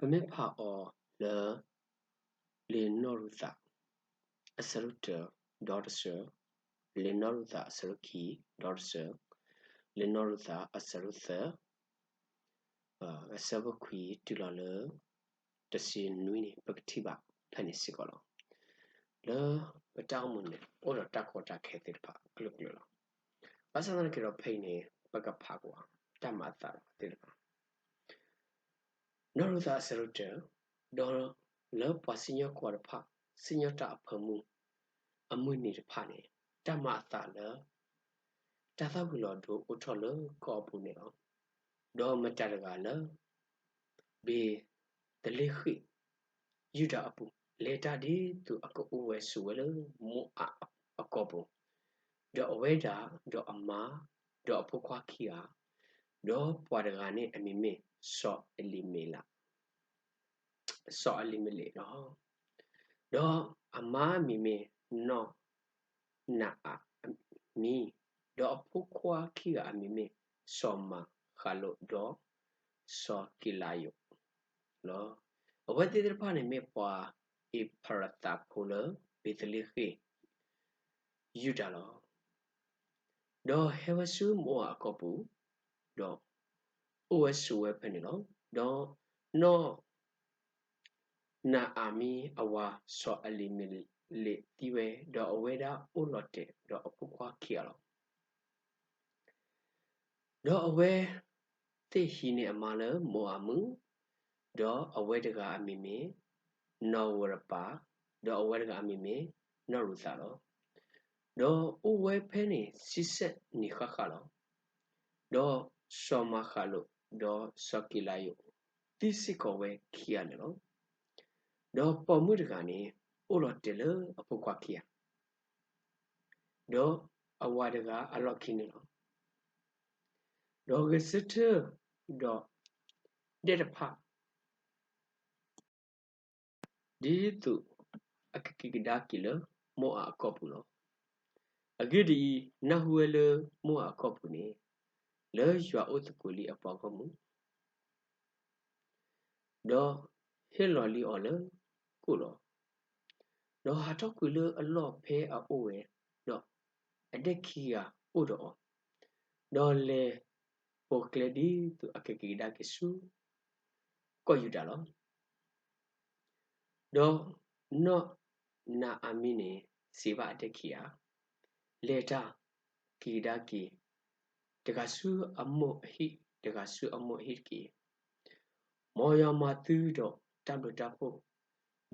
ပမ့ၢ်ဖးအီၤလၢ လံာ်နီၢ်ရူၤသး အဆၢဒိၣ်တၢ ဒီတဆၢ, လံာ်နီၢ်ရူၤသးအဆၢဒိၣ်ခံ ဒီတဆၢ, လံာ်နီၢ်ရူၤသးအဆၢဒိၣ်သၢ အဆၢဖိခွံတုၤလီၤလၢ တဆံနွံန့ၣ် ပကထံၣ်ဘၣ်ဖဲန့ၣ်စ့ၢ်ကီးလီၤ. လၢပတၢ်အိၣ်မူန့ၣ် အိၣ်ဒီးတၢ်ကီတၢ်ခဲသ့ၣ်တဖၣ်ကျၢၤကျၢၤလီၤ. ဘၣ်ဆၣ်သနာ်က့ဒီးဖဲအံၤန့ၣ် ပကဖးကွၢ်တၢ်မၤအသးသ့ၣ်တဖၣ် နီၢ်ရူၤသးအဆၢဒိၣ်တၢ, ဒီးလၢပှၤစံၣ်ညီၣ်ကွီၢ်တဖၣ် စံၣ်ညီၣ်တၢ်အဖၢမုၢ် အမုၢ်နံၤတဖၣ်န့ၣ် တၢ်မၤအသးလၢ တၢ်သၣ်ဝံၤလီၤဒိအိၣ်ထီၣ်လၢကီၢ်အပူၤန့ၣ်လီၤ. ဒီးမတၤတဂၤလၢ ဘ့ၤသလ့ဃ့ၣ် ယူဒၤအပူၤ လဲၤတၢ်ဒ်သိးအကအိၣ်ဝဲဆိးဝဲလၢမိအးအကီၢ်ပူၤ, ဒီးအဝဲဒၣ် ဒီးအမါ ဒီးအဖိခွါခံဂၤ, ဒီးပှၤတဂၤန့ၣ်အမံၤမ့ၢ်စီၤအလံၤမ့းလး စီၤအလံၤမ့းလးလီၤ. ဒီးအမါအမံၤမ့ၢ်နီၢ်နၤအၤမံ, ဒီးအဖိခွါခံဂၤအမံၤမ့ၢ်စီၤမၤဃးလိာ် ဒီးစီၤကံလၤယိာ်လီၤ. အဝဲသ့ၣ်တဖၣ်န့ၣ်မ့ၢ်ပှၤအ့ဖရသးဖိလၢ ဘ့ၤသလ့ဃ့ၣ် ယူဒၤလီၤ. ဒီးဟဲဝဲဆူမိအၤအကီၢ်ပူၤ, ဒီးအိၣ်ဝဲဆိးဝဲဖဲန့ၣ်လီၤ. ဒီးနီၢ်နၤအၤမံအဝၤစီၤအလံၤမ့းလးသံဝဲ, ဒီးအဝဲဒၣ်အိၣ်လီၤတဲာ်ဒီးအဖိခွါခံဂၤလီၤ. ဒီးအဝဲသ့ၣ်ဟံးန့ၢ်အမါလၢမိအၤမုၢ်, ဒီးအဝဲတဂၤအမံၤမ့ၢ်နီၢ်ဝိၤရပၤ, ဒီးအဝဲတဂၤအမံၤမ့ၢ်နီၢ်ရူၤသးလီၤ. ဒီးအိၣ်ဝဲဖဲန့ၣ်ဆံဆဲၣ်နံၣ်ဃၣ်ဃၣ်လီၤ. ဒီးစီၤမၤဃးလိာ် ဒီးစီၤကံလၤယိာ် သံစ့ၢ်ကီးဝဲခံဂၤန့ၣ်လီၤ. ဒီးပိာ်မုၣ်တဂၤန့ၣ် အိၣ်လီၤတဲာ်လၢအဖိခွါခံဂၤ ဒီးအဝၤတဂၤအလီၢ်ခံန့ၣ်လီၤ. ဒီးဂဲၤဆၢထၢၣ်ဒီးဒဲးတဖၣ် ဒ်သိးအကက့ၤကဒါက့ၤလၢမိအၤအကီၢ်ပူၤလီၤ. အဂ့ၢ်ဒ်အံၤ, နၢ်ဟူဝဲလၢမိအၤအကီၢ်ပူၤန့ၣ် လၢယွၤအိၣ်သကိးလံအပှၤဂီၢ်မုၢ် ဒီးဟ့ၣ်လီၤလံအီၤလၢကိၣ်လီၤ. ဒီးဟးထီၣ်ကွံာ်လၢအလီၢ်ဖဲအအိၣ်ဝဲ, ဒီးအဒဲၣ်ခံဂၤအိၣ်ဒီးအီၤ, ဒီးလဲၤပိာ်ကျဲဒ်သိးအကက့ၤကဒါက့ၤဆူကီၢ်ယူဒၤလီၤ. ဒီးနီၢ်နၤအၤမံန့ၣ် စံးဘၣ်အဒဲၣ်ခံဂၤ, လဲၤတၢ်က့ၤကဒါက့ၤ တဂၤဆူအမိၢ်အဟံၣ်, တဂၤဆူအမိၢ်အဟံၣ်တက့ၢ်. မ်ယွၤမၤသုဒီးတၢ်ဘျုးတၢ်ဖှိၣ်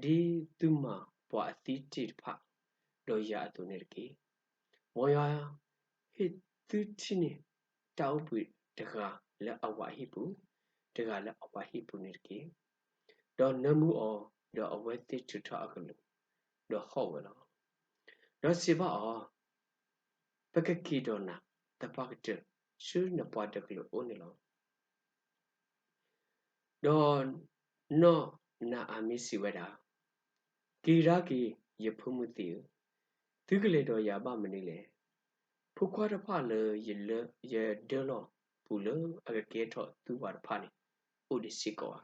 ဒ်သုမၤပှၤအသံတ့ၢ်တဖၣ် ဒီးယၤအသိးန့ၣ်တက့ၢ်. မ်ယွၤဟ့ၣ်သုထံၣ်န့ၢ် တၢ်အိၣ်ဘှံးတဂၤလၢအဝၤဟံၣ်ပူၤ, တဂၤလၢအဝၤဟံၣ်ပူၤန့ၣ်တက့ၢ်. ဒီးနၢမူအီၤ, ဒီးအဝဲသ့ၣ်ထုးထီၣ်အကလူး, ဒီးဟီၣ်ဝဲလီၤ. ဒီးစံးဘၣ်အီၤ, ပကက့ၤဒီးနၤသပှၢ်ကတၢၢ် ဆူနပှၤတကလုာ်အအိၣ်န့ၣ်လီၤ. ဒီးနီၢ်နၤအၤမံစံးဝဲဒၣ်, က့ၤကဒါက့ၤ ယဖိမုၣ်သ့ၣ်ဧၢ, သုကလဲၤဒီးယၤဘၣ်မနုၤလဲၣ်. ဖိခွါတဖၣ်လၢယဒၢလီၢ်ပူၤလၢအကကဲထီၣ်သုဝၤတဖၣ်န့ၣ် အိၣ်ဒံးစ့ၢ်ကီးဧါ.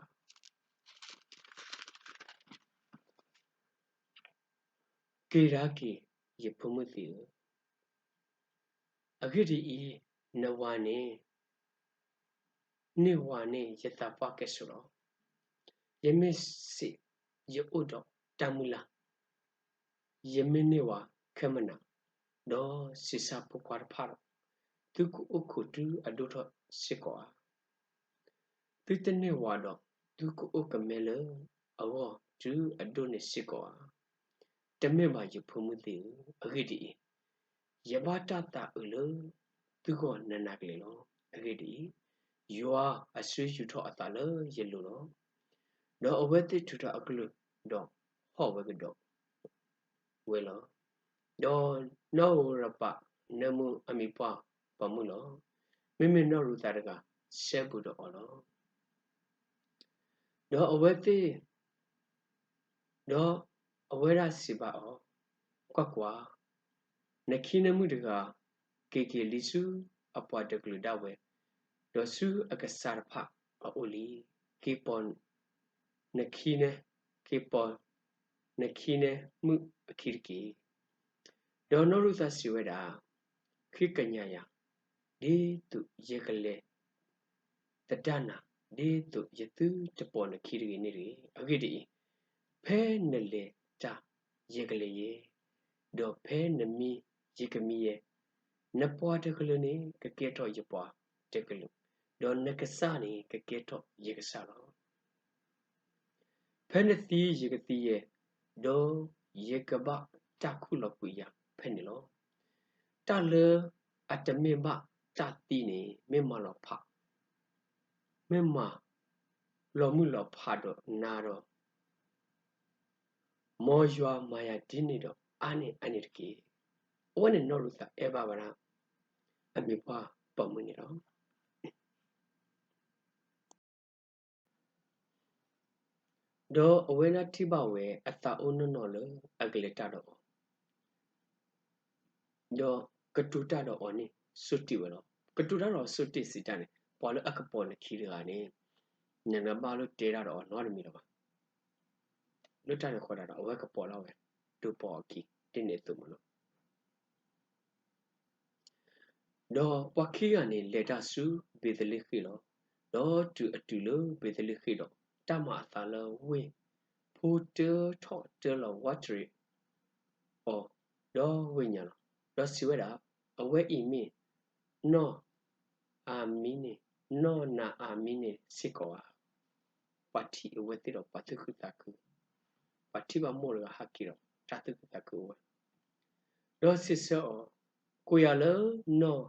က့ၤကဒါက့ၤ ယဖိမုၣ်သ့ၣ်ဧၢ, အဂ့ၢ်ဒ်အံၤ, နဝၤန့ၣ် န့ၢ်ဝၤန့ၢ်ယသးပှၢ်ကဲဆိးလီၤ. ယမ့ၢ်စံး, ယအိၣ်ဒီးတၢ်မုၢ်လၢ်, ယမ့ၢ်န့ၢ်ဝၤခဲမုၢ်နၤ, ဒီးဆံးစၢ်ဖိခွါတဖၣ်ဒီး, သုကအိၣ်ခိးတုၤအဒိၣ်ထီၣ်စ့ၢ်ကီးဧါ. သုတန့ၢ်ဝၤဒီး, သုကအိၣ်ကမဲလၢအဂီၢ်တုၤအဒိၣ်န့ၢ်စ့ၢ်ကီးဧါ. တမ့ၢ်ဘၣ်ယဖိမုၣ်သ့ၣ်ဧၢ, အဂ့ၢ်ဒ်အံၤ, ယဘၣ်တၢ်သးအုးလၢသုဂီၢ်နးနးကလဲာ်လီၤ. အဂ့ၢ်ဒ်အံၤ, ယွၤအစုယူၤထီၣ်အသးလၢယလိၤလီၤ. ဒီးအဝဲသ့ၣ်ထုးထီၣ်အကလုၢ်, ဒီးဟီၣ်ဝဲကဒီးဝဲလီၤ. ဒီးနီၢ်ဧိၤရပၤနၢမူအမံၤပှၢ်ပိာ်မုၣ်လီၤ. မ့မ့ၢ်နီၢ်ရူၤသးတဂၤစဲဘူးဒီးအီၤလီၤ. ဒီးအဝဲသ့ၣ်, ဒီးအဝဲဒၣ်စံးဘၣ်အီၤ, ကွၢ်ကွၢ်, နခံနၢမုၣ်တဂၤ က့ၤက့ၤလံဆူအပှၤတကလုာ်ဒၣ်ဝဲ, ဒီးဆူအကစၢ်တဖၣ်အအိၣ်လံ. က့ၤပိာ် နခံန့ၣ်က့ၤပိာ်နခံန့ၣ်မုၢ်အခံတက့ၢ်. ဒီးနီၢ်ရူၤသးစံးဝဲဒၣ်, ဃ့ကညးယၤ, ဒ်သိးယကလဲၤသဒၣ်နၤ, ဒ်သိးယသုတပိာ်နခံတဂ့ၤန့ၣ်တဂ့ၤ. အဂ့ၢ်ဒ်အံၤ, ဖဲနလဲၤတၢ်ယကလဲၤယဲ, ဒီးဖဲနမံယကမံယဲ, နပှၤတကလုာ်န့ၣ် ကကဲထီၣ်ယပှၤတကလုာ်, ဒီးနကစၢ်န့ၣ် ကကဲထီၣ်ယကစၢ်လီၤ. ဖဲနသံယကသံယဲ, ဒီးယကဘၣ်တၢ်ခူၣ်လီၤကွံာ်ယၤဖဲန့ၣ်လီၤ. တၢ်လၢအတမ့ၢ်ဘၣ်တၢ်သံန့ၣ် မ့ၢ်မၤလီၤဖး, မ့ၢ်မၤလီၤမုၢ်လီၤဖးဒီးနၤဒီး, မ်ယွၤမၤယၤဒ်န့ၣ်ဒီး အါန့ၢ်အါန့ၣ်တက့ၢ်. အဝဲန့ၣ်နီၢ်ရူၤသးအဲၣ်ဘၣ်ဝဲဒၣ် အမံၤပှၢ်ပိာ်မုၣ်န့ၣ်လီၤ. ဒီးအဝဲဒၣ်ထံၣ်ဘၣ်ဝဲအသးအိၣ်နီၢ်နီၢ်လၢအကလဲၤတၢ်ဒီးအီၤ, ဒီးကတိၤတၢ်ဒီးအီၤန့ၣ် ဆိတ့ၢ်ဝဲလီၤ. ကတိၤတၢ်ဒီးအီၤဆိတ့ၢ်စံးတၢ်န့ၣ် ပှၤလၢအကပိာ်နခံတဂၤန့ၣ် နတဘၣ်လိၣ်တဲတၢ်ဒီးအီၤနီတမံၤလၢၤဘၣ်. လၢတၢ်န့ၣ်အဃိဒီး အဝဲကပိာ်လီၤဝဲ, ဒိးပိာ်အခံ ဒ်န့ၣ်အသိးမ့ၢ်လီၤ. ဒီးပှၤခံဂၤန့ၣ် လဲၤတၢ်ဆူဘ့းသလ့ဃ့ၣ်လီၤ. ဒီးတုၤအတုၤလၢဘ့းသလ့ဃ့ၣ်ဒီး, တၢ်မၤအသးလၢဝ့ၢ်ဖိတၢထီၣ်တၢလီၤဝးတရံးအီၤ, ဒီးဝ့ၢ်ညါလီၤ. ဒီးစံးဝဲဒၣ်, အဝဲအံၤမ့ၢ် နီၢ်အၤမံန့ၣ်, နီၢ်နၤအၤမံန့ၣ်စ့ၢ်ကီးဧါ. ပှၤထံၣ်အဝဲသ့ၣ်ဒီးပှၤသူၣ်ခုသးခု, ပှၤထံၣ်ဘၣ်မိၢ်တဂၤဟးက့ၤဒီး တၢ်သူၣ်ခုသးခုအိၣ်ဝဲ. ဒီးစံးဆၢအီၤ, ကွၢ်ယၤလၢနီၢ်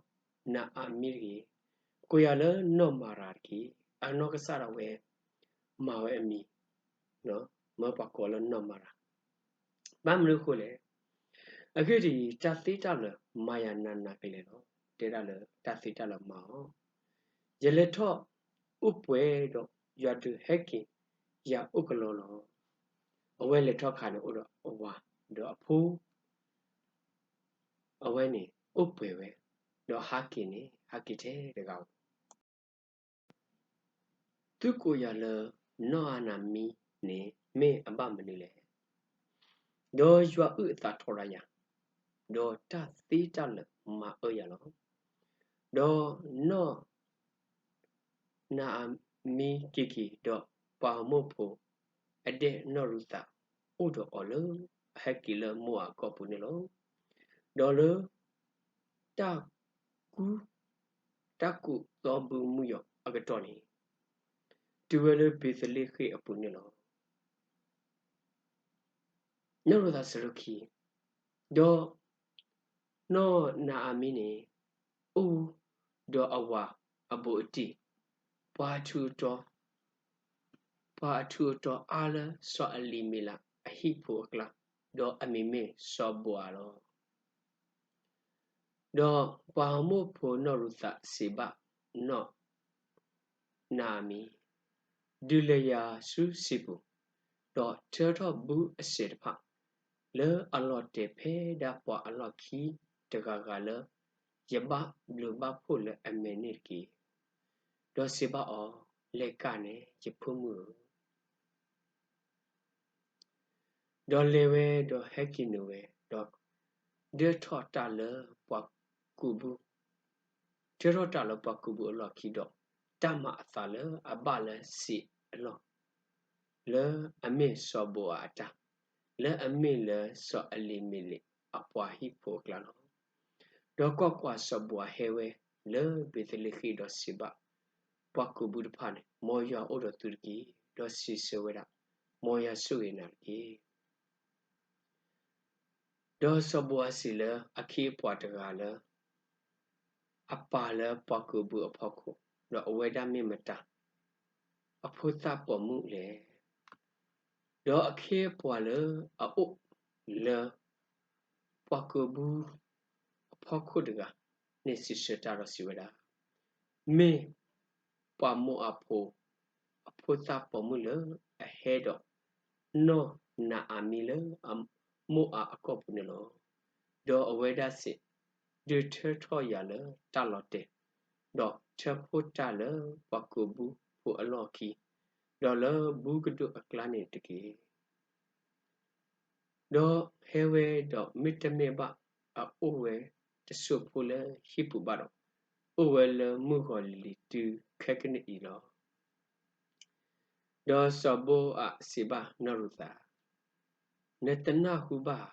နၤအၤမံတက့ၢ်, ကွၢ်ယၤလၢနီၢ်မၤရၤတက့ၢ်. အနီၢ်ကစၢ်ဒၣ်ဝဲ မၤဝဲအမံၤ, မၢပှၤကိးလၢနီၢ်မၤရၤ. ဘၣ်မနုၤအဃိလဲၣ်. အဂ့ၢ်ဒ်အံၤ, တၢ်သ့တၢ်လၢာ်မၤယၤနးနးကလဲာ်လီၤ. တဲဒၣ်လၢတၢ်သ့တၢ်လၢာ်မၤအီၤ, ယလဲၤထီၣ်အိၣ်ပှဲၤဒီးယွၤဒုးဟဲက့ၤယၤအိၣ်ကလီလီၤ. အဝဲလဲၤထီၣ်ခါန့ၣ်အိၣ်ဒီးအဝၤ, ဒီးအဖိ အဝဲန့ၣ်အိၣ်ပှဲၤဝဲ, ဒီးဟးက့ၤန့ၣ် ဟးက့ၤထဲတဂၤဧိၤ. သုကိးယၤလၢ နီၢ်အၤနၤမံန့ၣ် မ့ၢ်အဘၣ်မနုၤလဲၣ်. ဒီးယွၤအုၣ်အသးထီဒါယၤ, ဒီးတၢ်သ့တၢ်လၢာ်မၤအၢယၤလီၤ. ဒီးနီၢ်နၤအၤမံက့ၤက့ၤ, ဒီးပှၤအမိၣ်ဖိအဒဲၣ်နီၢ်ရူၤသး အိၣ်ဒီးအီၤလၢအဟဲက့ၤလၢမိၢ်အကီၢ်ပူၤန့ၣ်လီၤ. ဒီးလၢ တၢ်ကူ, တၢ်ကူးသီဘုမုၢ်ယီၤအကတီၢ်န့ၣ်, တုၤဝဲလၢဘ့းသလ့ဃ့ၣ်အပူၤန့ၣ်လီၤ. နီၢ်ရူၤသးဆၢဒိၣ်ခံ, ဒီးနီၢ်နၤအၤမံန့ၣ် အိၣ်ဒီးအဝၤအဘူးအတံၢ်, ပှၤအထူးအတီၤ, ပှၤအထူးအတီၤအါလၢစီၤအလံၤမ့းလးအဟံၣ်ဖိအကျါ, ဒီးအမံၤမ့ၢ်စီၤဘိၤအၤလီၤ. ဒီးပှၤအမိၣ်ဖိနီၢ်ရူၤသးစံးဘၣ်နီၢ်နၤအၤမံ, ဒုးလဲၤယၤဆူစံာ်ပူၤ, ဒီးထၢထီၣ်ဘုအစဲးတဖၣ် လၢအလီၤတဲာ်ဖဲဒၣ်ပှၤအလီၢ်ခံတဂၤဂၤလၢ ယဘၣ်ဘျုးဘၣ်ဖှိၣ်လၢအမဲာ်န့ၣ်တက့ၢ်. ဒီးစံးဘၣ်အီၤ, လဲၤကၣ်န့ၣ် ယဖိမုၣ်ဧၢ. ဒီးလဲၤဝဲဒီးဟဲက့ၤနုာ်ဝဲ, ဒီးဒၢထီၣ်တၢ်လၢပှၤကူးဘု, ဒၢထီၣ်တၢ်လၢပှၤကူးဘုအလီၢ်ခံဒီး, တၢ်မၤအသးလၢအဘၣ်လၢစံာ်အလီၢ်, လၢအမ့ၢ်စီၤဘိၤအၤအတၢ်, လၢအမ့ၢ်လၢစီၤအလံၤမ့းလးအပှၤဟံၣ်ဖိအကျါလီၤ. ဒီးကွၢ်ကွၢ်စီၤဘိၤအၤဟဲဝဲလၢဘ့းသလ့ဃ့ၣ်ဒီးစံးဘၣ်ပှၤကူးဘုတဖၣ်န့ၣ်, မ်ယွၤအိၣ်ဒီးသုတက့ၢ်. ဒီးစံးဆၢဝဲဒၣ်, မ်ယွၤဆိၣ်ဂ့ၤနၤတက့ၢ်. ဒီးစီၤဘိၤအၤစံးလၢအခ့အပှၤတဂၤလၢ အပာ်လၢပှၤကူးဘုအဖီခိၣ်, ဒီးအဝဲဒၣ်မ့ၢ်မတၤအဖိသၣ်ပိာ်မုၣ်လဲၣ်. ဒီးအခ့အပှၤလၢအအိၣ်လၢပှၤကူးဘုအဖီခိၣ်တဂၤန့ၣ်စံးဆၢတၢ်ဒီးစံးဝဲဒၣ်, မ့ၢ်ပှၤမိၤအၤဖိ အဖိသၣ်ပိာ်မုၣ်လၢအဟဲဒီးနီၢ်နၤအၤမံလၢမိၤအၤအကီၢ်ပူၤန့ၣ်လီၤ. ဒီးအဝဲဒၣ်စံး, ဒုးထၢထီၣ်ယၤလၢတၢ်လီၤတဲာ်, ဒီးထၢဖှိၣ်တၢ်လၢပှၤကူးဘုဖိအလီၢ်ခံ, ဒီးလၢဘူကဒိၣ်အကျါန့ၣ်တက့ၢ်. ဒီးဟဲဝဲဒီး မ့တမ့ၢ်ဘၣ်အအိၣ်ဝဲတစိၢ်ဖိလၢဟံၣ်ပူၤဘၣ်ဒီး, အိၣ်ဝဲလၢမုၢ်ဂီၤလံၤတုၤခဲကနံၣ်အံၤလီၤ. ဒီးစီၤဘိအးစံးဘၣ်နီၢ်ရူၤသး, နတနၢ်ဟူဘၣ်ဧါ,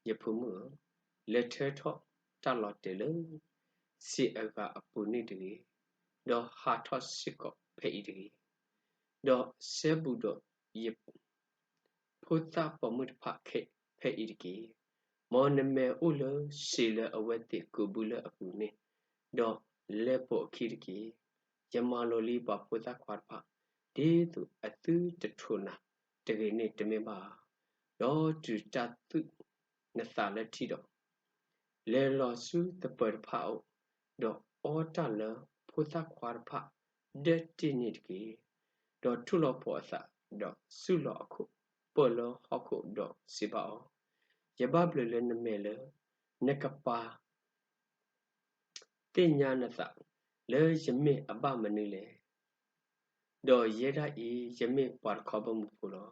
ယဖိမုၣ်ဧၢ, လဲၤထၢထီၣ်တၢ်လီၤတဲာ်လၢ စံးအဂၤအပူၤန့ၣ်တဂ့ၤ, ဒီးဟးထီၣ်စ့ၢ်ကီးဖဲအံၤတဂ့ၤ, ဒီးစဲဘူးဒီးယဖိသၣ်ပိာ်မုၣ်တဖၣ်ခဲဖဲအံၤတက့ၢ်. မ်နမဲာ်အိၣ်လၢစံးလၢအဝဲသ့ၣ်ကိးဘုလၢအပူၤန့ၣ်, ဒီးလဲၤပိာ်အခံတက့ၢ်. ယမၤလိာ်လံပှၤဖိသၣ်ခွါတဖၣ်, ဒ်သိးအသုတထိးနၤတဂ့ၤန့ၣ်တမ့ၢ်ဘၣ်ဧါ. ဒီးတုၤတၢ်သူၣ်နသးလၢထံဒီး, လဲၤလီၤဆူသပၢၤတဖၣ်အအိၣ်, ဒီးအီတၢ်လၢဖိသၣ်ခွါတဖၣ်ဒၢတ့ၢ်န့ၣ်တက့ၢ်. ဒီးထူၣ်လီၤပိာ်အသး, ဒီးစုလီၤအခိၣ်ပၢၢ်လၢဟီၣ်ခိၣ်, ဒီးစံးဘၣ်အီၤ, ယဘၣ်ဘျုးလၢနမဲာ်လၢ နကပၤ သ့ၣ်ညါနသးလၢယမ့ၢ်အဘၣ်မနုၤလဲၣ်. ဒီးယဲဒၣ်အံၤ ယမ့ၢ်ပှၤတခီဘီမုၢ်ဖိလီၤ.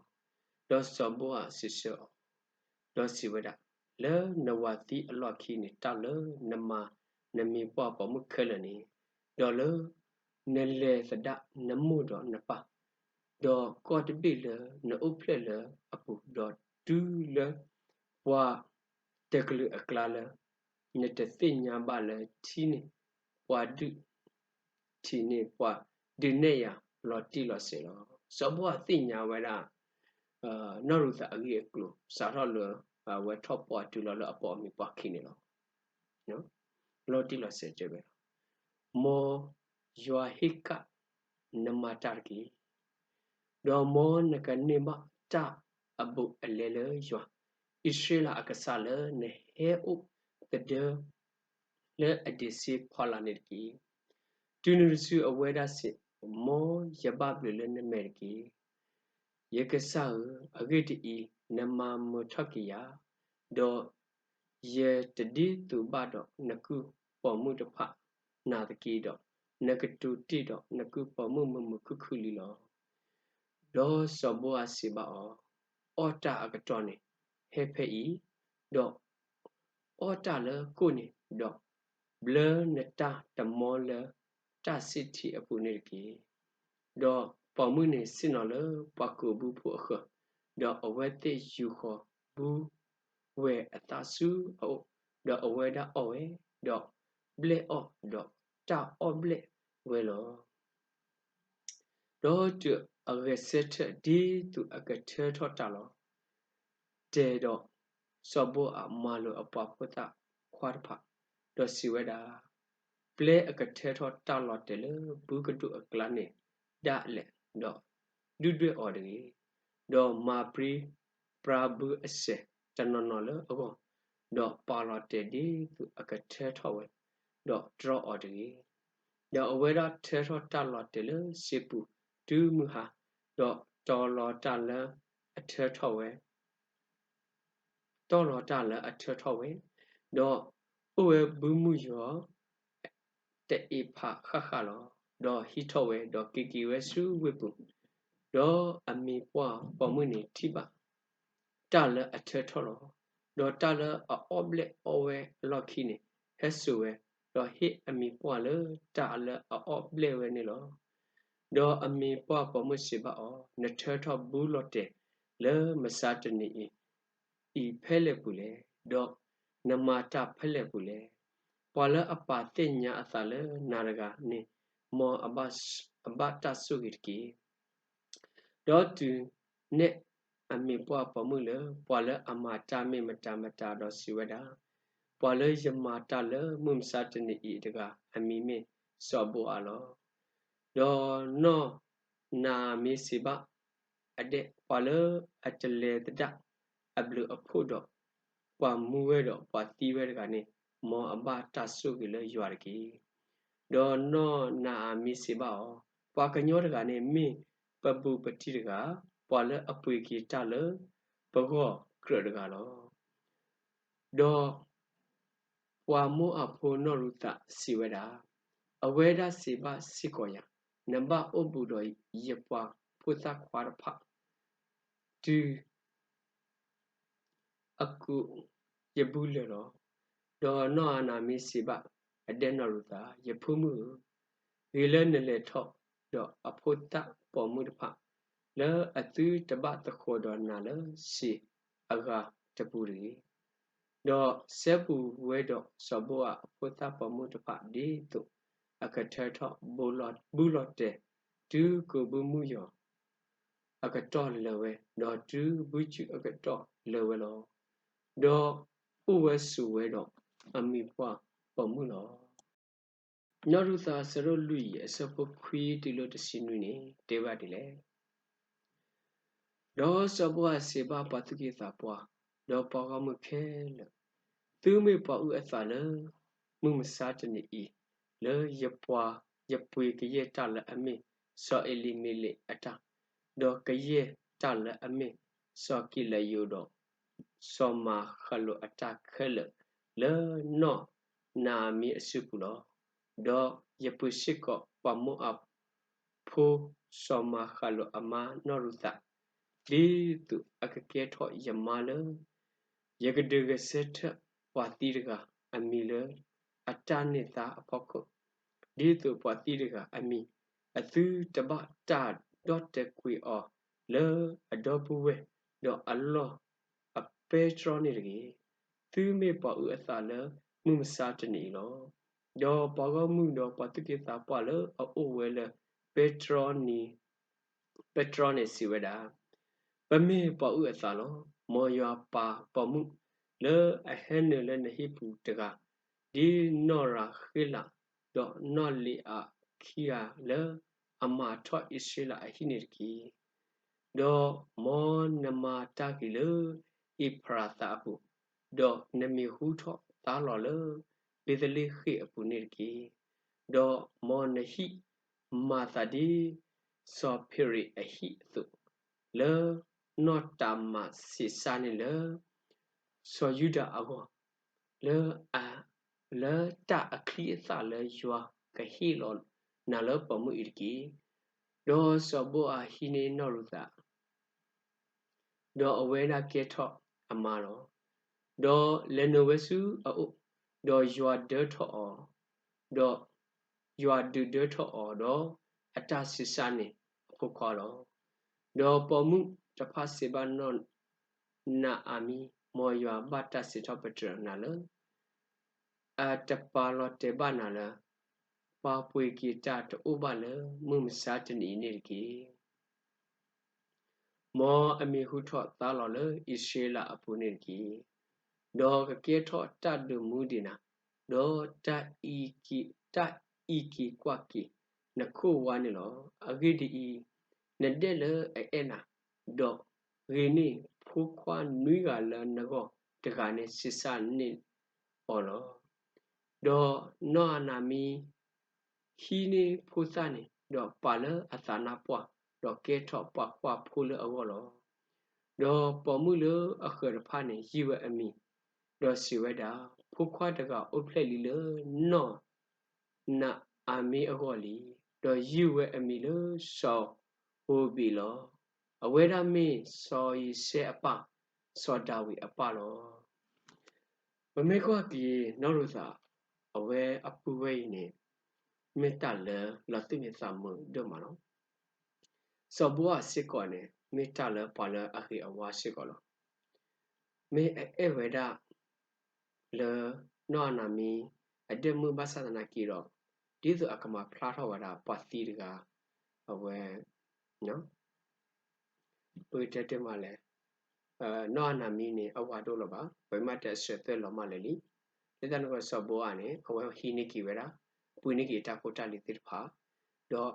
ဒီးစီၤဘိအးစံးဆၢအီၤ, ဒီးစံးဝဲဒၣ်, လၢနဝၤသံအလီၢ်ခံန့ၣ် တၢ်လၢနမၤနမံၤပှၢ်ပိာ်မုၣ်ခဲလၢာ်န့ၣ်, ဒီးလၢနလဲၤသဒၣ်နမိၢ်ဒီးနပၢ်, ဒီးကီၢ်တဘ့ၣ်လၢနအိၣ်ဖျဲၣ်လၢအပူၤ, ဒီးတုၤလၢပှၤတကလုာ်အကျါလၢ နတသ့ၣ်ညါဘၣ်လၢထံန့ၣ်, ပှၤဒုး, ထံန့ၣ်ပှၤဒုးနဲၣ်ယၤလီၤတံၢ်လီၤဆဲးလီၤ. စီၤဘိအးသ့ၣ်ညါဝဲဒၣ် နီၢ်ရူၤသးအဂ့ၢ်အကျိၤ စးထီၣ်လၢအဝဲထီၣ်ပှၢ်တုၤလီၤလၢအပိာ်အမံၤပှၢ်ခံန့ၣ်လီၤ. လီၤတံၢ်လီၤဆဲးတဲဝဲလီၤ. မ်ယွၤဟ့ၣ်ကၣ်နမၤတၢ်တက့ၢ်. ဒီးမ်နကန့ၢ်ဘၣ်တၢ်အဘူးအလဲလၢယွၤ, အံၣ်စရ့လးအကစၢ်လၢနဟဲအိၣ်သဒၢ လၢအဒံးဆှံဖီလာ်န့ၣ်တက့ၢ်. တုၤနုၤတစုအဝဲဒၣ်စံး, မ်ယဘၣ်ဘျုးလၢနမဲာ်တက့ၢ်. ယကစၢ်ဧၢ, အဂ့ၢ်ဒ်အံၤ, နမၤမုာ်ထီၣ်က့ၤယၤ, ဒီးယတဒ်သိးဘၣ်ဒီးနကုၢ်ပိာ်မုၣ်တဖၣ်နာ်သက့ဒီး, နကတိၤတ့ၢ်ဒီးနကုၢ်ပိာ်မုၣ်မုာ်မုာ်ခုၣ်ခုၣ်လံလီၤ. ဒီးစီၤဘိအးစံးဘၣ်အီၤ, အီၣ်တၢ်အကတီၢ်န့ၣ်ဟဲဖဲအံၤ, ဒီးအီၣ်တၢ်လၢကိၣ်န့ၣ်, ဒီးဘျၢနတၢ်တမီလၢတၢ်စံၣ်ထံအပူၤန့ၣ်တက့ၢ်. ဒီးပိာ်မုၣ်န့ၣ်ဆ့ၣ်နီၤလၢပှၤကိာ်ဘုဖိအဃၢၤ, ဒီးအဝဲသ့ၣ်ယူာ်ဃီၤဘုဝဲအသၣ်ဆူအအိၣ်, ဒီးအဝဲဒၣ်အီၣ်ဝဲ, ဒီးဘျဲၣ်အီၣ်, ဒီးတၢ်အီၣ်ဘျဲၣ်ဝဲလီၤ. ဒီးတုၤအဂဲၤဆၢထၢၣ်ဒ်သိးအကထၢထီၣ်တၢ်လီၤတဲာ်ဒီး, စီၤဘိအးမၤလိာ်အပှၤဖိသၣ်ခွါတဖၣ်, ဒီးစံးဝဲဒၣ်, ပျဲအကထၢထီၣ်တၢ်လီၤတဲာ်လၢဘုကဒိၣ်အကျါန့ၣ်ဒၣ်လဲာ်, ဒီးဒုၣ်ဒွဲၣ်အီၤတဂ့ၤ. ဒီးမၤပြံပြါဘုအစဲၤတနီၤနီၤလၢအဂီၢ်, ဒီးပာ်လီၤတဲာ်ဒ်သိးအကထၢထီၣ်ဝဲ, ဒီးတြီအီၤတဂ့ၤ. ဒီးအဝဲဒၣ်ထၢထီၣ်တၢ်လီၤတဲာ်လၢစ့ပူၤတုၤမုၢ်ဟါ, ဒီးတီၤလီၤတၢ်လၢအထၢထီၣ်ဝဲ တီၤလီၤတၢ်လၢအထၢထီၣ်ဝဲ, ဒီးအိၣ်ဝဲဘုမုၢ်ယီၤ တအ့ၣ်ဖးဃၣ်ဃၣ်လီၤ. ဒီးဟံးထီၣ်ဝဲ, ဒီးက့ၤက့ၤဝဲဆူဝ့ၢ်ပူၤ, ဒီးအမံၤပှၢ်ပိာ်မုၣ်န့ၣ်ထံၣ်ဘၣ်တၢ်လၢအထၢထီၣ်လီၤ. ဒီးတၢ်လၢအအီၣ်ဘျဲၣ်အီၣ်ဝဲအလီၢ်ခံန့ၣ် ဟဲစိာ်ဝဲ, ဒီးဟ့ၣ်အမံၤပှၢ်လၢတၢ်လၢအအီၣ်ဘျဲၣ်ဝဲန့ၣ်လီၤ. ဒီးအမံၤပှၢ်ပိာ်မုၣ်စံးဘၣ်အီၤ, နထၢထီၣ်ဘုလီၤတဲာ်လၢမုၢ်မဆါတနံၤအံၤ အံၤဖဲလဲၣ်ပူၤလဲၣ်, ဒီးနမၤတၢ်ဖဲလဲၣ်ပူၤလဲၣ်. ပှၤလၢအပာ်သ့ၣ်ညါအသးလၢနၤတဂၤန့ၣ်, မ်အဘၣ်တၢ်ဆိၣ်ဂ့ၤတက့ၢ်. ဒီးတုၤနဲၣ်အမံၤပှၢ်ပိာ်မုၣ်လၢ ပှၤလၢအမၤတၢ်မ့ၢ်မတၤမတၤဒီးစံးဝဲဒၣ်, ပှၤလၢယမၤတၢ်လၢမုၢ်မဆါတနံၤအံၤတဂၤ အမံၤမ့ၢ်စီၤဘိအးလီၤ. ဒီးနီၢ်နၤအမ့ၢ်စံးဘၣ်အဒဲး, ပှၤလၢအတလဲၤသဒၣ်အဘျုးအဖှိၣ်ဒီး ပှၤမူဝဲဒီးပှၤသံဝဲတဂၤန့ၣ်, မ်အဘၣ်တၢ်ဆိၣ်ဂ့ၤလၢယွၤတက့ၢ်. ဒီးနီၢ်နၤအမ့ၢ်စံးဘၣ်အီၤ, ပှၤကညီတဂၤန့ၣ်မ့ၢ်ပဘူးပတံၢ်တဂၤ, ပှၤလၢအပှ့ၤက့ၤတၢ်လၢပဂီၢ်ကြၢးတဂၤလီၤ. ဒီးပှၤမိၤအၤဖိနီၢ်ရူၤသးစံးဝဲဒၣ်, အဝဲဒၣ်စံးဘၣ်စ့ၢ်ကီးယၤ, နဘၣ်အိၣ်ဘူးဒီးယပှၤဖ ဒီးယဖိသၣ်ခွါတဖၣ် တုၤ အကူးယဘူးလၢာ်လီၤ. ဒီးနီၢ်အၤနၤမံစံးဘၣ်အဒဲနီၢ်ရူၤသး, ယဖိမုၣ်ဧၢ, ဂ့ၤလၢနလဲၤထီၣ်ဒီးအဖိသၣ်ပိာ်မုၣ်တဖၣ်, လၢအသုတဘၣ်သဃီၤဒီးနၤလၢစ့အဂၤတပူၤတဂ့ၤ. ဒီးစဲဘူးဝဲဒီးစီၤဘိအၤအဖိသၣ်ပိာ်မုၣ်တဖၣ် ဒ်သိးအကထၢထီၣ် ဘူးလီၤတဲာ် တုၤကိးဘုမုၢ်ယီၤ အကတီၢ်လၢာ်ဝဲ, ဒီးတုၤဘုကၠူၣ်အကတီၢ်လၢာ်ဝဲလီၤ. ဒီးအိၣ်ဝဲဆိးဝဲဒီးအမံၤပှၢ်ပိာ်မုၣ်လီၤ. နီၢ်ရူၤသး အဆၢဒိၣ်လွံၢ် အဆၢဖိခွံတုၤလၢတဆံနွံန့ၣ် တဲဝဲဒ်လဲၣ်. ဒီးစီၤဘိအၤစံးဘၣ်ပှၤသူၣ်က့သးပှၢ် ဒီးပှၤဂီၢ်မုၢ်ခဲလၢာ်, သုမ့ၢ်ပှၤအုၣ်အသးလၢ မုၢ်မဆါတနံၤအံၤ, လၢယပှၤ ယပှ့ၤကယဲၢ်တၢ်လၢအမ့ၢ်စီၤအ့လံမ့လ့းအတၢ်, ဒီးကယဲၢ်တၢ်လၢအမ့ၢ်စီၤကံးလယိၤဒီး စီၤမၤဃးလိာ်အတၢ်ခဲလၢာ် လၢနီၢ်နၤအမံအစုပူၤလီၤ. ဒီးယပှ့ၤစ့ၢ်ကီးပှၤမိအၤဖိ စီၤမၤဃးလိာ်အမါနီၢ်ရူၤသး, ဒ်သိးအကကဲထီၣ်ယမါလၢ ယကဒုးဂဲၤဆၢထၢၣ်ပှၤသံတဂၤအမံၤလၢ အတၢ်န့ၢ်သါအဖီခိၣ်, ဒ်သိးပှၤသံတဂၤအမံၤ အသုတဘၣ်တၢ်ဒီၣ်တဲာ်ကွံာ်အီၤလၢအဒီပုၢ်ဝဲၢ်, ဒီးအလီၢ်အပဲတြီန့ၣ်တဂ့ၤ. သုမ့ၢ်ပှၤအုၣ်အသးလၢမုၢ်မဆါတနံၤအံၤလီၤ. ဒီးပှၤဂီၢ်မုၢ်ဒီးပှၤသူၣ်က့သးပှၢ်လၢအအိၣ်ဝဲလၢ ပဲတြီန့ၣ်စံးဝဲဒၣ်, ပမ့ၢ်ပှၤအုၣ်အသးလီၤ. မ်ယွၤပာ်ပိာ်မုၣ်လၢအဟဲနုာ်လၢနဟံၣ်ပူၤတဂၤ, ဒ်နီၢ်ရၤဃ့လး ဒီးနီၢ်လံၤအၤခံဂၤလၢ အမၤထီၣ်အံၣ်စရ့လးအဟံၣ်န့ၣ်တက့ၢ်. ဒီးမ်နမၤတၢ်ဂ့ၤလၢအံးဖရးသးအပူၤ, ဒီးနမံၤဟူထီၣ်သါလီၤလၢဘ့းသလ့ဃ့ၣ်အပူၤန့ၣ်တက့ၢ်. ဒီးမ်နဟံၣ်မၤသးဒ်စီၤဖ့ၤရံးအဟံၣ်အသိး, လၢနီၢ်တၤမးဆံးစၢ်န့ၣ်လၢ စီၤယူဒၤအဂီၢ်, လၢ လၢတၢ်အချံအသၣ်လၢယွၤကဟ့ၣ်လီၤနၤလၢပိာ်မုၣ်အံၤတက့ၢ်. ဒီးစီၤဘိအၤဟံးန့ၢ်နီၢ်ရူၤသး ဒီးအဝဲဒၣ်ကဲထီၣ်အမါလီၤ. ဒီးလဲၤနုာ်ဝဲဆူအအိၣ်, ဒီးယွၤဒၢထီၣ်အီၤ, ဒီးယွၤဒုးဒၢထီၣ်အီၤဒီးအတၢ်ဆံးစၢ်န့ၣ်အဖိခွါလီၤ. ဒီးပိာ်မုၣ်တဖၣ်စံးဘၣ်နီၢ်နၤအၤမံ, မ်ယွၤဘၣ်တၢ်စံးထီၣ်ပတြၢၤနၤလၢ အတပာ်လီၤတဲာ်ဘၣ်နၤလၢ ပှၤပှ့ၤက့ၤတၢ်တအိၣ်ဘၣ်လၢမုၢ်မဆါတနံၤအံၤန့ၣ်တက့ၢ်. မ်အမံၤဟူထီၣ်သါလီၤလၢအံၣ်စရ့လးအပူၤန့ၣ်တက့ၢ်. ဒီးကကဲထီၣ်တၢ်ဒုးမူဒံးနၤ, ဒီး တၢ်အံးက့ၤကွၢ်က့ၤနခိၣ်ဝါန့ၣ်လီၤ. အဂ့ၢ်ဒ်အံၤ, နဒဲၣ်လၢအအဲၣ်နၤ, ဒီးဂ့ၤန့ၢ်ဖိခွါနွံဂၤလၢနဂီၢ်တဂၤန့ၣ် ဆံးစၢ်န့ၢ်အီၤလီၤ. ဒီးနီၢ်အၤနၤမံ ဟံးန့ၢ်ဖိသၣ်န့ၣ်, ဒီးပာ်လၢအသးနါပှၢ်, ဒီးကဲထီၣ်ပှၤကွၢ်ဖိလၢအဂီၢ်လီၤ. ဒီးပိာ်မုၣ်လၢအဃၢၤတဖၣ်န့ၣ် ယုၢ်ဝဲအမံၤ, ဒီးစံးဝဲဒၣ်, ဖိခွါတဂၤအိၣ်ဖျဲၣ်လံလၢနီၢ်နၤအၤမံအဂီၢ်လံ, ဒီးယုၢ်ဝဲအမံၤလၢစီၤဧိၤဘ့းလီၤ. အဝဲဒၣ်မ့ၢ်စီၤယံၤၡဲအပၢ်, စီၤဒၤဝံးအပၢ်လီၤ. ပမ့ၢ်ကွၢ်က့ၤနီၢ်ရူၤသး အဝဲအပုၢ်ဝဲၢ်အံၤန့ၣ် မ့ၢ်တၢ်လၢလီၤသူၣ်မံသးမုာ်ဒိၣ်မးလီၤ. စီၤဘိအၤစ့ၢ်ကီးန့ၣ် မ့ၢ်တၢ်လၢပှၤလၢအဂ့ၤအဝါစ့ၢ်ကီးလီၤ. မ့ၢ်အအဲၣ်ဝဲဒၣ် လၢနီၢ်အၤနၤမံ အဒဲၣ်မုၣ်ဘၣ်ဆၣ်သနာ်က့ဒီး ဒ်သိးအကမၤဖျါထီၣ်ဝဲဒၣ်ပှၤသံတဂၤ အဝဲ ပကတဲတမံၤလဲၣ်, နီၢ်အၤနၤမံန့ၣ် အဝၤဒိၣ်လီၤဘၣ်, ပမ့ၢ်တဲအစၢၤသၢလီၤမးလၢာ်လံ. လၢတၢ်န့ၣ်အဃိ စီၤဘိအၤန့ၣ် အဝဲဟံးန့ၢ်က့ၤဝဲဒၣ် ပှ့ၤန့ၢ်က့ၤတၢ်ဖိတၢ်လံၤသ့ၣ်တဖၣ်, ဒီး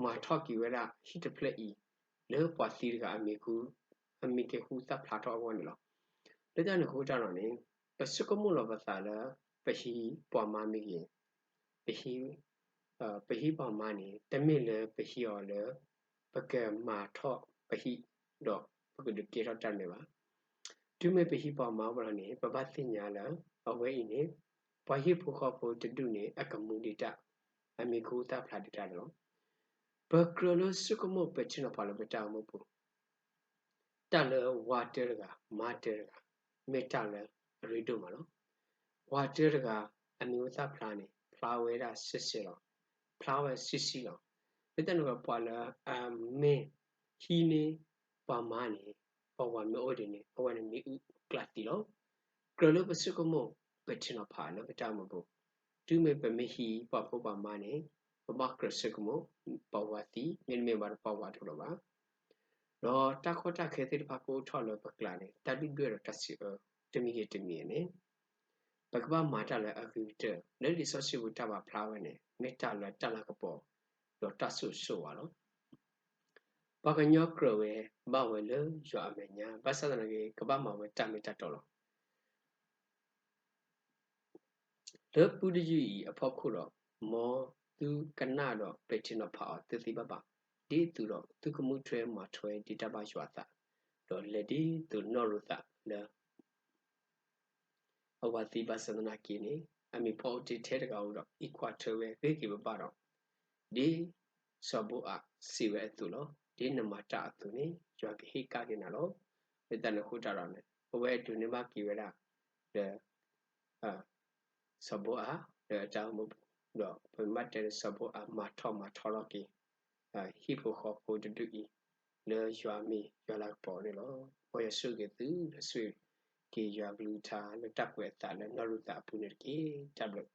မၤထီၣ်က့ၤဝဲဒၣ်ဟံၣ်တဖျၢၣ်အံၤ လၢပှၤသံတဂၤအမံၤ အမံၤကဟူသၣ်ဖျါထီၣ်အဂီၢ်န့ၣ်လီၤ. လၢတၢ်န့ၣ်အဃိတၢ်ဒီးန့ၣ် ပဆိကမိၣ်လီၤပသးလၢ ပဟံးပှၤမါမ့ၢ်ဂ့ၤ, ပဟံး ပဟံးပှၤမါန့ၣ် တမ့ၢ်လၢပဟံးအီၤလၢ ပကမၤထီၣ်ပဟံၣ် ဒီးပကဒုးကဲထီၣ်တၢ်န့ၣ်ဘၣ်. တုၤမ့ၢ်ပဟံးပှၤမါဝဲလီၤန့ၣ် ပဘၣ်သ့ၣ်ညါလၢ အဝဲအံၤန့ၣ် ပှၤဟံၣ်ဖိဃီဖိတဒူၣ်န့ၣ် အကမူဒံးတၢ်, အမံၤကဟူသၣ်ဖျါဒံးတၢ်န့ၣ်လီၤ. ပကြၢးလၢဆိကမိၣ်ပဲာ်ထံနီၤဖးလၢပတၢ်အိၣ်မူပူၤ, တၢ်လၢဝၤတၢတဂၤ မါတၢတဂၤ မ့ၢ်တၢ်လၢအရ့ဒိၣ်မးလီၤ. ဝၤတၢတဂၤ အမံၤဟူသၣ်ဖျါန့ၣ် ဖျါဝဲဒၣ်စဲးစဲးလီၤ. ဖျါဝဲဆံးဆံးလီၤ. လၢတၢ်န့ၣ်အဃိ ပှၤလၢအမ့ၢ်ဟံးန့ၢ်ပှၤမါန့ၣ် ပှၤဝၤမ့ၢ်အိၣ်ဒံးန့ၣ် အဝဲန့ၣ်မ့ၣ်အူကျးတံၢ်လီၤ. ကြၢးလၢပဆိကမိၣ်ပဲာ်ထံနီၤဖးလၢပတၢ်အိၣ်မူပူၤ, တုၤမ့ၢ်ပမ့ၢ်ဟံးပှၤဖိပှၤမါန့ၣ် ပဘၣ်ကြၢးဆိကမိၣ် ပှၤဝၤသံ မ့တမ့ၢ်ဘၣ်ဒီးပှၤဝၤတအိၣ်လၢၤဘၣ်. ဒီးတၢ်ကီတၢ်ခဲသ့ၣ်တဖၣ်ကအိၣ်ထီၣ်လၢပကျါန့ၣ် တၢ်ဒုၣ်ဒွဲၣ်ဒီးတၢ်စံးအၢ တမံၤဂ့ၤတမံၤဂ့ၤန့ၣ် ပကဘၣ်မၤတၢ်လၢအဂ့ၤကတၢၢ် လၢလံာ်စီဆှံပူၤတၢ်ပာ်ဖျါဝဲန့ၣ် မ့ၢ်တၢ်လၢတၢ်လၤကပီၤ ဒီးတၢ်ဆိၣ်ဂ့ၤဆိၣ်ဝါလီၤ. ပှၤကညီကြၢးဝဲဘၣ်ဝဲလၢယွၤအမဲာ်ညါ ဘၣ်ဆၣ်သနာ်က့ ကဘၣ်မၤဝဲတၢ်မ့ၢ်တၢ်တီလီၤ. လၢပူတယုၢ်အံၤအဖီခိၣ်ဒီး မ်သုကနၣ်ဒီးပဲာ်ထံနီၤဖးအီၤသ့သ့ဘၣ်ဘၣ်, ဒ်သိးဒီးသုကမူထွဲမၤထွဲဒ်တၢ်ဘၣ်ယွၤအသး, ဒီးလဲၤဒ်သိးနီၢ်ရူၤသးလၢ အဝၤသံဘၣ်ဆၣ်သနာ်က့န့ၣ် အမံၤဖီအိၣ်တ့ၢ်ထဲတဂၤဧိၤဒီး အံးကွၢ်ထွဲဝဲဂ့ၤဂ့ၤဘၣ်ဘၣ်ဒီး ဒ်စီၤဘိအးစံးဝဲအသိးလီၤ. ဒ်နမၤတၢ်အသိးန့ၣ် ယွၤကဟ့ၣ်ကဒါက့ၤနၤလီၤ. လၢတၢ်န့ၣ်အဃိတၢ်ဒီးန့ၣ် အဝဲဒိးန့ၢ်ဘၣ်က့ၤဝဲဒၣ် ဒီး စီၤဘိအး လၢအတၢ်အိၣ်မူပူၤ, ဒီးပမ့ၢ်ဘၣ်တဲလၢစီၤဘိအးမၤထီၣ်မၤထီထီၣ်က့ၤ ဟံၣ်ဖိဃီဖိတဒူၣ်အံၤ လၢယွၤအမံၤယွၤလၤကပီၤန့ၣ်လီၤ. မ်ယွၤဆိၣ်ဂ့ၤသု ဒီးဆိၣ်ဂ့ၤက့ၤယွၤကလုၢ်ကထါလၢတၢ်ကွဲးအသးလၢနီၢ်ရူၤသးအပူၤန့ၣ်တက့ၢ်. တၢ်ဘျုး